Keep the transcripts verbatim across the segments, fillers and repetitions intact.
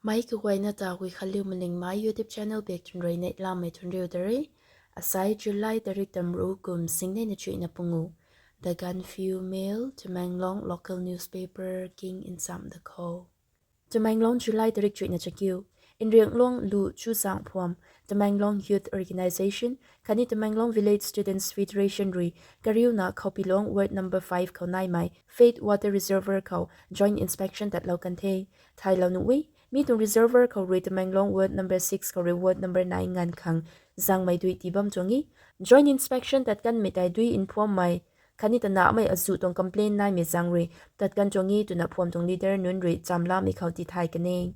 Mei kaguayna ta Guikhanliu Malingmei YouTube channel bak tun rui neihlamei thun riu ta re. Asai July tarik tamru kum singneina chuihna pungu. The Gaanphiu Mail, Tamenglong local newspaper king nsam da khou. Tamenglong, July tarik chuihna chakiu. Nriangluang Lu Chuzaeng Phuam, Tamenglong Youth Organisation khatni Tamenglong Village Students Federation rui kariuna Khoupiluang Ward number five khou naimei Faith Water Reservoir khou joint inspection tatlou kan the. Thailou nuh e, mi tuang reservoir khou rui Tamenglong Ward number six khou rui Ward number nine nganv khang zangmei dui tii bam tuang e. Joint inspection tat kanmei tei dui nphuammei khatni tanahmei azuh tuang complain naimei zaeng rui tat kan tuang e twna phuam tuang leader nunc rui chamlamei khou tithay kan e.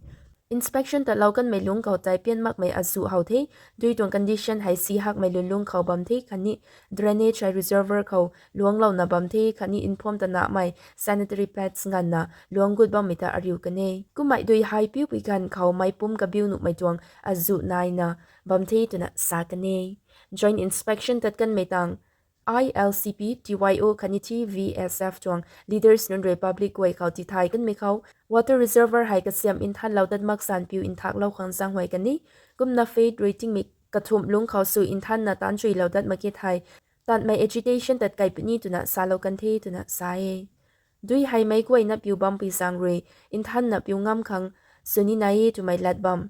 Inspection tatlou kanmei lungc khou tei pian makmei azuh how the, dui tuang condition hei si hakmei lwnlung khou bam the khatni drainage hei reservoir khou luanglouna bam the khatni nphuam tanahmei sanitary pads nganvna luang gut bammei ta ariu kan e. Kummei dui hei piupui ganv khou meic pumc kabiu nuhmei tuang azuh naina bam the twna sa kan e. Joint inspection tat kanmei tang I L C P, T Y O khatni T V S F tuang leaders nunc rui public guay khou tithay kanmei khou water reservoir hei kasiam nthanlou dat mak san piu nthaklou khang zaenghuay kan e. Kumna Faith rui tingmik kathumh lungc khou sw nthanna taanchuilou dat mak e thei, tanmei agitation tat kei puni twna salou kan the twna sa e. Dui hei meic guayna piu bampui zaeng rui nthanna piu ngam khang sw ni nai e twmei lat bam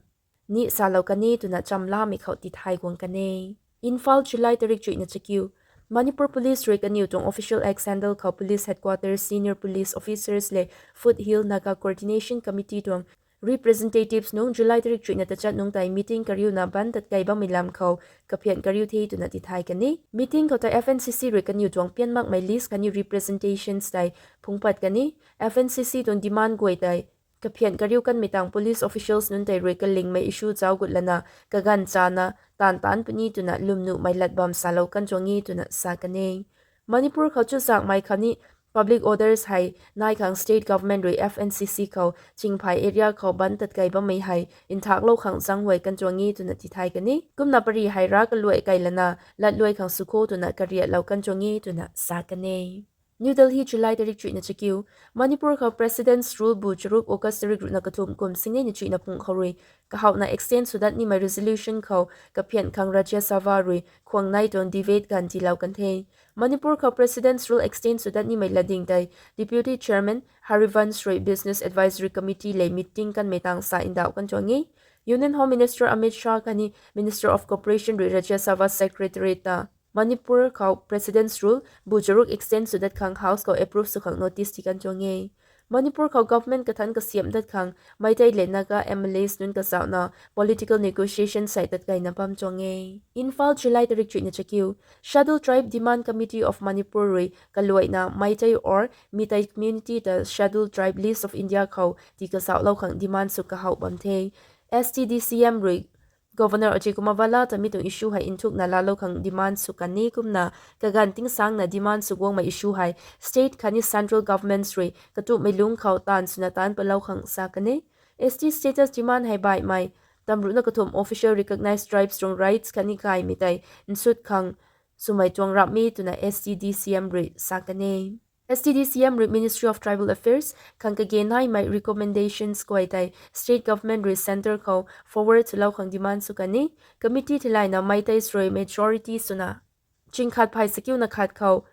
ni salou kan e twna chamlamei khou tithay guang kan e. Imphal, July tarik chuihna chakiu. Manipur Police rui kaniw tuang official X handle khou Police Headquarters Senior Police Officers le Foothill Naga Coordination Committee tuang representatives nunc July tarik chuihna tachat nungc tei meeting kariuna ban tat kei bammei lam khou kaphian kariu the twna tithay kan e. Meeting khou tei F N C C rui kaniw tuang pian makmei list khatni representations tei phungc pat kan e. F N C C tuang demand guay tei kaphian kariu kanmei tang police officials nunc tei rui kalingmei issue zauc gut lana kaganv chana taanv taanc puni twna lwmnuhmei lat bam salou kan tuang e twna sa kan e. Manipur khou chuzaenghmei khatni public orders hei nai khang state government rui F N C C khou Chingphai area khou ban tat kei bammei hei nthaklou khang zaenghuay kan tuang e twna tithay kan e. Kumna pary hei ra kaluai kei lana latluai khang sw kho twna kariatlou kan tuang e twna sa kan e. New Delhi, July tarik chuihna chakiu. Manipur khou President's Rule bu charuk August tarik ruhna kathumh kum singneina chuihna pung khou rui kahowhna extend sw dat nimei resolution khou kaphian khang Rajya Sabha rui khwang nei tuang debate ganv tiilou kan the. Manipur khou President's Rule extend sw dat nimei latding tei Deputy Chairman Harivansh rui Business Advisory Committee le meeting kanmei tang sa ndauh kan tuang e. Union Home Minister Amit Shah khatni Minister of Cooperation rui Rajya Sabha Secretariat ta Manipur khou President's Rule bu charuk extend sw dat khang House khou approve sw khang notice tii kan tuang e. Manipur khou government kathanc kasiamh dat khang Meitei le Naga M L As nunc kazauhna political negotiation sei tat kaina bam tuang e. Imphal, July tarik chuihna chakiu. Scheduled Tribe Demand Committee of Manipur rui kaluaina Meitei or Meitei community ta Scheduled Tribe List of India khou tii kazauhlou khang demand sw kahowh bam the. S T D C M rui Governor Ajay Kumar Bhalla ta mi tuang issue hei nthukna laalou khang demand sw kan e. Kumna kaganv tingsangna demand sw guangmei issue hei state khatni central governments rui katumhmei lungc khou taanv swna taanc palou khang sa kan e. S T status demand hei baihmei tamruhna kathumh official recognized tribes tuang rights khatni gaymei tei nsut khang swmei tuang ramh e twna S T D C M rui sa kan e. S T D C M rui Ministry of Tribal Affairs khang kage naimei recommendations guay tei state government rui centre khou forward swlou khang demand sw kan e. Committee theilayna Meiteis rui majority swna ching khat phay sakiuna khat khou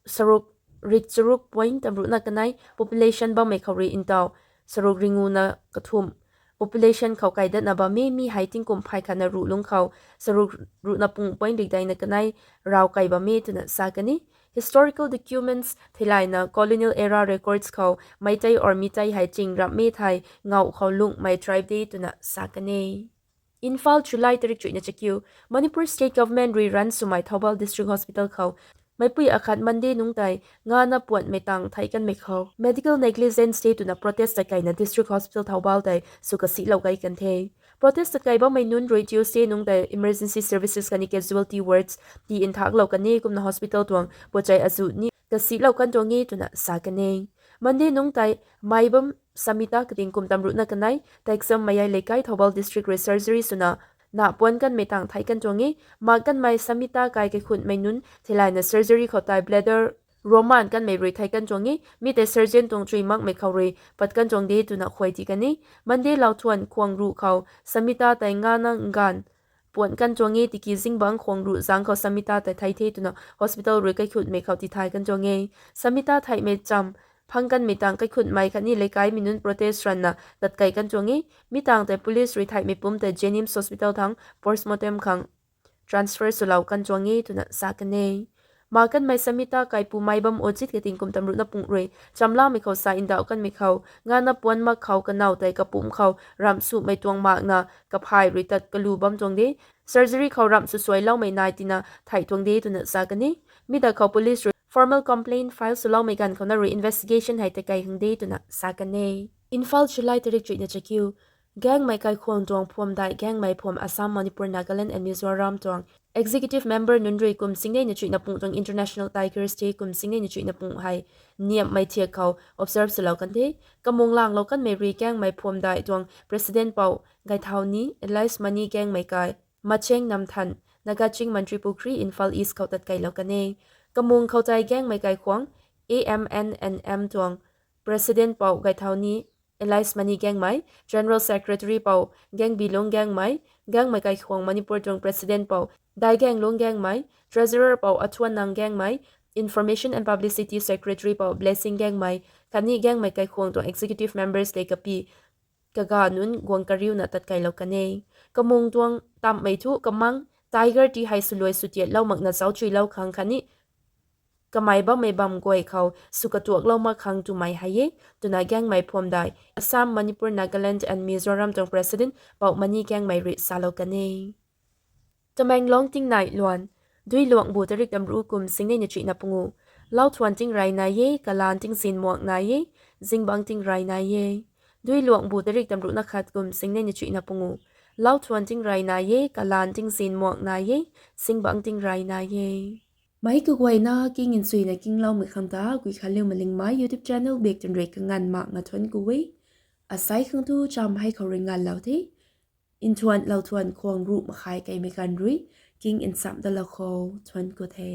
saruk rik charuk point tamruhna kanei population bammei khou rui ntaw saruk ringuna kathumh population khou kaidatna bam e. Mi hei tingkum phay khatna ruh lungc khou saruk ruhna pung point rikdeina kanei raw kai bam e twna sa kan e. Historical documents theilayna colonial era records khou Meitei or Meitei hei ching ramh e thei ngauh khou lunghmei tribe de twna sa kan e. Imphal, July tarik chuihna chakiu. Manipur State Government rui run swmei Thoubal District Hospital khou meicpui akhat Monday nungc tei ngana puanhmei tang thei kanmei khou medical negligence de twna protest ta kaina District Hospital Thoubal tei sw kasihlou kai kan the. Protest ta kai bammei nunc rui Tuesday nungc tei emergency services khatni casualty wards tii nthaklou kan e, kumna hospital tuang puachei azuh ni kasihlou kan tuang e twna sa kan e. Monday nungc tei Maibam Samita kating kum tamruhna kanei, Taixam Mayai Leikai, Thoubal District rui surgery swna nah puan kanmei tang thei kan tuang e. Mak kanmei Samita kai kaikhunhmei nunc theilayna surgery khou tei bladder Roman kanmei rui thei kan tuang e. Mi tei surgeon tuang chuy makmei khou rui pat kan tuang de twna khuay ti kan e. Monday lauthuan khwang ruh khou Samita tei ngana nganv puan kan tuang e, tiki zingbangc khwang ruh zangc khou Samita tei thei the twna hospital rui kaikhutmei khou tithay kan tuang e. Samita theihmei cham phang kanmei tang kaikhutmei khatni leikai mi nunc protest ranna tatkei kan tuang e. Mi tang tei police rui theihmei pumc tei JNIMS hospital thang postmortem khang transfer swlou kan tuang e twna sa kan e. Ma kanmei Samita kaipumei bam ojit kating kum tamruhna pung rui chamlamei khou sa ndauh kanmei khou ngana puan mak khou kanow tei kapumc khou ramh sumei tuang makna kaphay rui tat kalu bam tuang de. Surgery khou ramh sw suailoumei nai tina theih tuang de twna sa kan e. Mi da khou police rui formal complaint file swloumei ganv khouna rui investigation hei takei khang de twna sa kan e. Imphal, July tarik chuihna chakiu. Gaengmei kaikhwang tuang phuam dai gaengmei phuam Assam, Manipur, Nagaland and Mizoram tuang executive member nunc rui kum singnei na chuihna pung tuang International Tigers Day kum singnei na chuihna pung hei niamhmei thiak khou observe swlou kan the. Kamung langlou kanmei rui gaengmei phuam dai tuang president pou Gaithaoni Elias Mani Gaengmei kai, Macheng Namthan, Naga Ching, Mantripukhri, Imphal East khou tatkeilou kan e. Kamung khou tei gaengmei kaikhwang A M N N M tuang president pou Gaithaoni Elias Mani Gaengmei, general secretary pou Gaengbilung Gaengmei, gaengmei kaikhwang Manipur tuang president pou Daigaenglung Gaengmei, treasurer pou Athuanang Gaengmei, information and publicity secretary pou Blessing Gaengmei khatni gaengmei kaikhwang tuang executive members le kapi kaga nunc guang kariuna tatkeilou kan e. Kamung tuang tamhmei thu kamang tiger ti hei swluai swtiatlou makna zauc chuilou khang khatni kamei bammei bam guay khou sw katuaklou mak khang twmei hei e twna gaengmei phuam dai Assam, Manipur, Nagaland and Mizoram tuang president pou Mani Gaengmei rui salou kan e. Tamenglong tingnai luan. Duiluangbu tarik tamruh kum singnei na chuihna pungu. Lauthuan tingrey nai e, kalaan tingzin muak nai e, zingbangc tingrey nai e. Duiluangbu tarik tamruhna khat kum singnei na chuihna pungu. Lauthuan tingrey nai e, kalaan tingzin muak nai e, zingbangc tingrey nai e. Meic kaguayna king nchuina kingloumei khang ta Guikhanliu Malingmei YouTube channel bak twn rui kanganv makna thuanc ku e. Asei khang tu cham hei khou rui nganvlou the. Nthuan lauthuan khwang ruh makhai keimei ganv rui king nchamh dalou khou thuanc ku the.